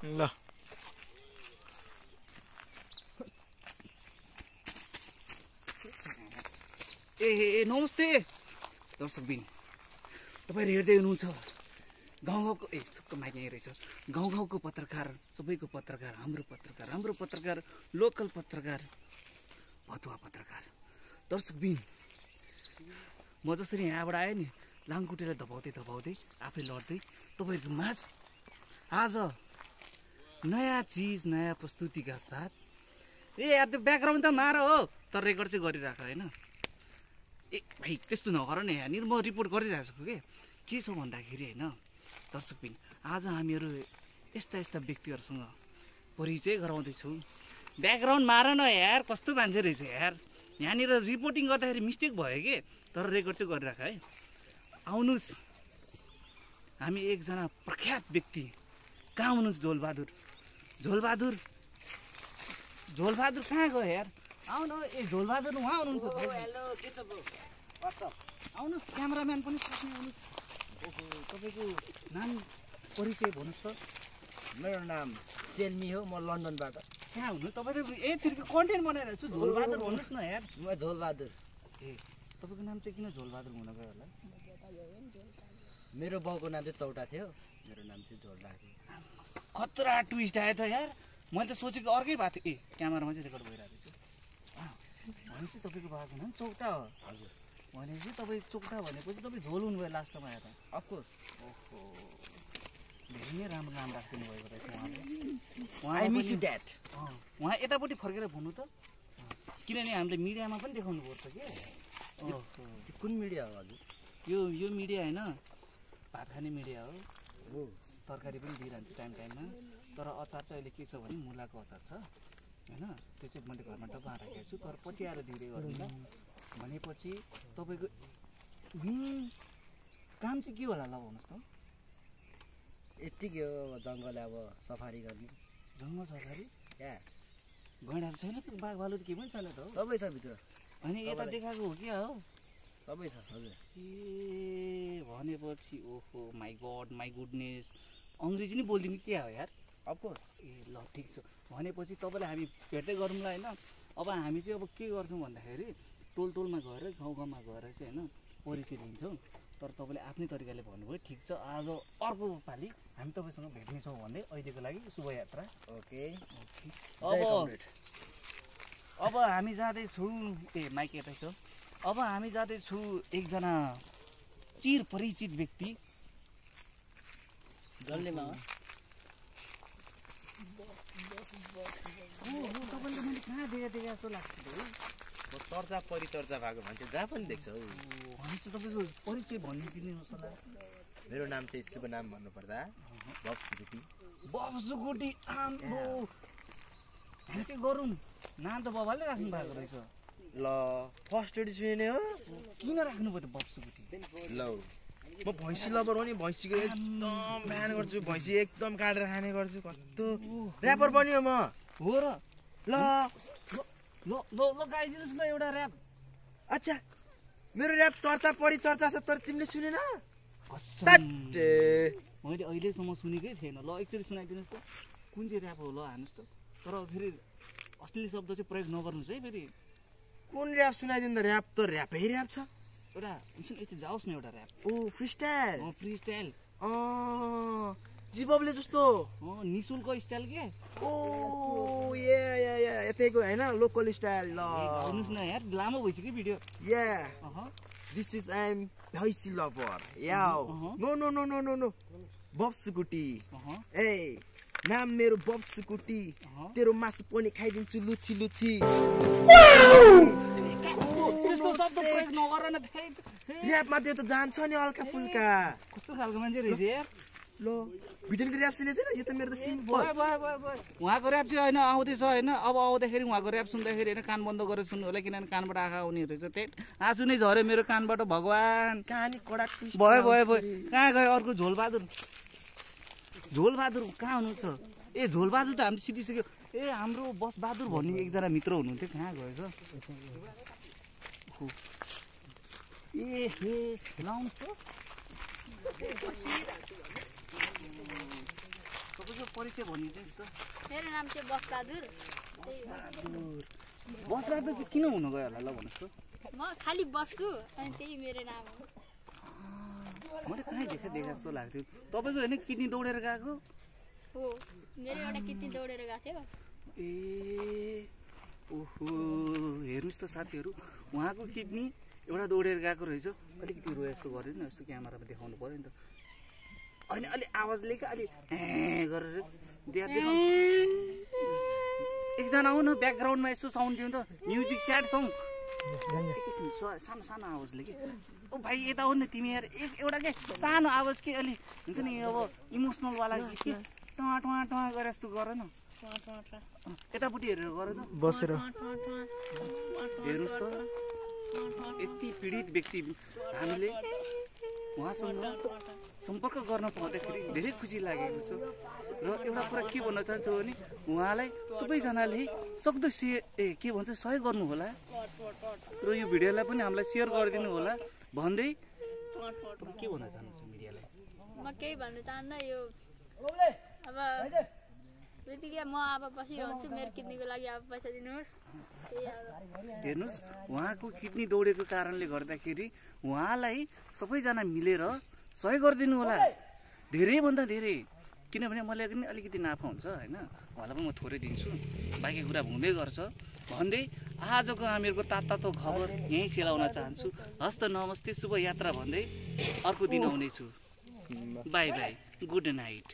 ल ए नमस्ते दर्शकबिन, तपाईहरु हेर्दै हुनुहुन्छ गाउँगाउँको थुक्क माइक यहाँ रहेछ। गाउँगाउँको पत्रकार, सबैको पत्रकार, हाम्रो पत्रकार, लोकल पत्रकार, भतुवा पत्रकार। दर्शकबिन, म जसरी यहाँबाट आएँ नि, लाङखुट्टेलाई धपाउँदै आफै लड्दै तपाईहरुको माझ आज नयाँ चिज, नयाँ प्रस्तुतिका साथ। यार त्यो ब्याकग्राउन्ड त मार हो, तर रेकर्ड चाहिँ गरिराख हैन। भाइ त्यस्तो नगर न यहाँनिर, म रिपोर्ट गरिरहेको छु के छ भन्दाखेरि हैन दर्शकबिन, आज हामीहरू यस्ता व्यक्तिहरूसँग परिचय गराउँदैछौँ। ब्याकग्राउन्ड मार न यार, कस्तो मान्छे रहेछ यार। यहाँनिर रिपोर्टिङ गर्दाखेरि मिस्टेक भयो कि, तर रेकर्ड चाहिँ गरिराख है। आउनुहोस्, हामी एकजना प्रख्यात व्यक्ति। कहाँ हुनुहुन्छ झोलबहादुर कहाँ गयो यार? आउनु झोलबहादुर उहाँ हुनुहुन्छ। हेलो, के छ ब्रो? व्हाट्सअप? आउनुहोस्, क्यामेराम्यान पनि साथमा आउनुहोस्। ओहो, तपाईँको नाम परिचय भन्नुहोस् त। मेरो नाम सेल्मी हो, म लन्डनबाट। कहाँ हुनु तपाईँ? त कन्टेन्ट बनाइरहेको छु। झोलबहादुर भन्नुहोस् न यार। म झोलबहादुर। तपाईँको नाम चाहिँ किन झोलबहादुर हुन गयो होला? मेरो बाउको नाम चाहिँ चौटा थियो, मेरो नाम चाहिँ झोलडा थियो। खतरा ट्विस्ट आयो त यार। मैले त सोचेको अर्कै भएको थियो। क्यामेरामा चाहिँ रेकर्ड भइरहेको रहेछ। भनेपछि तपाईँको बाबाको नाम चौटा हो? हजुर। भनेपछि तपाईँ चौटा भनेपछि तपाईँ झोल हुनुभयो लास्टमा आएर? अफकोर्स। ओहो, धेरै नै राम्रो नाम राखिदिनु भएको रहेछ उहाँले। I miss you dad. उहाँ यतापट्टि फर्केर भन्नु त, किनभने हामीले मिडियामा पनि देखाउनु पर्छ कि। कुन मिडिया हो हजुर? यो मिडिया होइन, भात खाने मिडिया हो। तरकारी पनि दिइरहन्छ टाइममा। तर अचार चाहिँ अहिले के छ भने मुलाको अचार छ होइन, त्यो चाहिँ मैले घरमा डब्बा राखेको छु। तर पछि आएर दिँदै गर्दिनँ भनेपछि तपाईँको काम चाहिँ के होला ल भन्नुहोस् त? यत्तिकै हो, जङ्गल अब सफारी गर्ने। जङ्गल सफारी? क्या गैँडाहरू छैन त? बाघ भालु त के पनि छैन त? सबै छ भित्र। अनि यता देखाएको हो क्या हो? सबै छ हजुर। ए भनेपछि ओहो माई गड, माई गुडनेस, अङ्ग्रेजी नै बोलिदिनु के हो यार? अफकोर्स। ए ल ठिक छ। भनेपछि तपाईँलाई हामी भेट्दै गरौँला होइन। अब हामी चाहिँ अब के गर्छौँ भन्दाखेरि टोलमा गएर गाउँमा गएर चाहिँ होइन परिचय लिन्छौँ। तर तपाईँले आफ्नै तरिकाले भन्नुभयो, ठिक छ। आज अर्को पालि हामी तपाईँसँग भेट्नेछौँ भन्दै अहिलेको लागि शुभयात्रा। ओके। अब हामी जाँदैछौँ। माइक यतै छ। अब हामी जाँदैछु एकजना चिर परिचित व्यक्ति। डल्लेमा तपाईँले मैले कहाँ देखा जस्तो लाग्छ? चर्चा परिचर्चा भएको मान्छे जहाँ पनि देख्छ हौ। भनेपछि तपाईँको परिचय भनिदिनुहोस् होला। मेरो नाम चाहिँ शुभ नाम भन्नुपर्दा बब सुकुटी। आम्बो, हामी चाहिँ गरौँ। नाम त बाबाले राख्नु भएको रहेछ। ल फर्स्ट एडी सुने हो? किन राख्नुभयो त बब सुकुटी? ल म भैँसी लबर हो नि, भैँसीको एकदम बिहान गर्छु, भैँसी एकदम काटेर खाने गर्छु। कस्तो ऱ्यापर बन्यो म। हो र? ल गाइदिनुहोस् न एउटा ऱ्याप। अच्छा, मेरो ऱ्याप चर्चा परिचर्चा छ, तर तिमीले सुनेन? मैले अहिलेसम्म सुनेकै थिएन। ल एकचोटि सुनाइदिनुहोस् त, कुन चाहिँ ऱ्याप हो? ल हान्नुहोस् त। तर फेरि अश्लील शब्द चाहिँ प्रयोग नगर्नुहोस् है फेरि। कुन ऱ्याप सुनाइदिनु त? ऱ्याप त ऱ्यापै ऱ्याप छ। एउटा हुन्छ नि, यति जाओस् न एउटा rap. Oh freestyle. Freestyle. जीवले जस्तो निशुल्क स्टाइल के? ओ यतैको होइन, लोकल स्टाइल। ल आउनुहोस् न यार, लामो भइसक्यो भिडियो। दिस इज आई एम भैँसी लभर। नो बब सुकुटी। ए नाम मेरो बब सुकुटी। तेरो मासु पनि खाइदिन्छु लुची लुची। ऱ्यापमा त्यो त जान्छ नि हल्का फुल्का। कस्तो खालको मान्छे रहेछ यार? ल भिडियोको ऱ्याप सुनेछ न? यो त मेरो त सिम्पल। उहाँको ऱ्याप चाहिँ होइन आउँदैछ होइन। अब आउँदाखेरि उहाँको ऱ्याप सुन्दाखेरि होइन कान बन्द गरेर सुन्नु होला, किनभने कानबाट आँखा आउने रहेछ। त्यही आँसु नै झऱ्यो मेरो कानबाट। भगवान्, कहानी कडा भयो। कहाँ गयो अर्को झोलबहादुर? कहाँ हुनुहुन्छ? ए झोलबहादुर त हामी सिकिसक्यो। ए हाम्रो बस बहादुर भन्ने एकजना मित्र हुनुहुन्थ्यो, कहाँ गएछ? लाउनुहोस् त। तपाईँको परिचय भनिदिनुहोस् त। मेरो नाम चाहिँ बसबहादुर। बसबहादुर चाहिँ किन हुनु गयो होला ल भन्नुहोस् त। म खालि बस्छु अनि त्यही मेरो नाम हो। मैले कहीँ देखा जस्तो लाग्थ्यो। तपाईँको होइन किडनी दौडेर गएको हो, मेरो एउटा किडनी दौडेर गएको थियो। ए ओहो, हेर्नुहोस् त साथीहरू, उहाँको किडनी एउटा दौडेर गएको रहेछ। अलिकति रो यस्तो गरिदिनु, यस्तो क्यामेरामा देखाउनु पऱ्यो नि त। अनि अलि आवाजले क्या अलि गरेर देखाउनु। एकजना आऊ न, ब्याकग्राउन्डमा यस्तो साउन्ड दिउँ त, म्युजिक स्याड साउन्ड एकैछिन, सानो सानो आवाजले कि। ओ भाइ यता हो नि तिमी यार, एउटा के सानो आवाज के अलि हुन्छ नि अब इमोसनलवाला गीत के टुवा टुवा टुवा गरे जस्तो गर न। यतापट्टि हेरेर गर त, बसेर हेर्नुहोस् त। यति पीडित व्यक्ति हामीले उहाँसँग सम्पर्क गर्न पाउँदाखेरि धेरै खुसी लागेको छ। र एउटा कुरा के भन्न चाहन्छु भने उहाँलाई सबैजनाले सक्दो के भन्छ सहयोग गर्नु होला र यो भिडियोलाई पनि हामीलाई सेयर गरिदिनु होला भन्दै के भन्न चाहनुहुन्छ मिडियालाई? म केही भन्न चाहन्न। यो अब त्यतिकै म अब बसिरहन्छु, मेरो किडनीको लागि अब पैसा दिनुहोस्। हेर्नुहोस्, उहाँको किडनी दौडेको कारणले गर्दाखेरि उहाँलाई सबैजना मिलेर सहयोग गरिदिनु होला, धेरैभन्दा धेरै। किनभने मलाई पनि अलिकति नाफा हुन्छ होइन, उहाँलाई पनि म थोरै दिन्छु, बाँकी कुरा हुँदै गर्छ भन्दै आजको हामीहरूको तातो खबर यहीँ सेलाउन चाहन्छु। हस्त नमस्ते, शुभ यात्रा भन्दै अर्को दिन आउनेछु। By by, good night.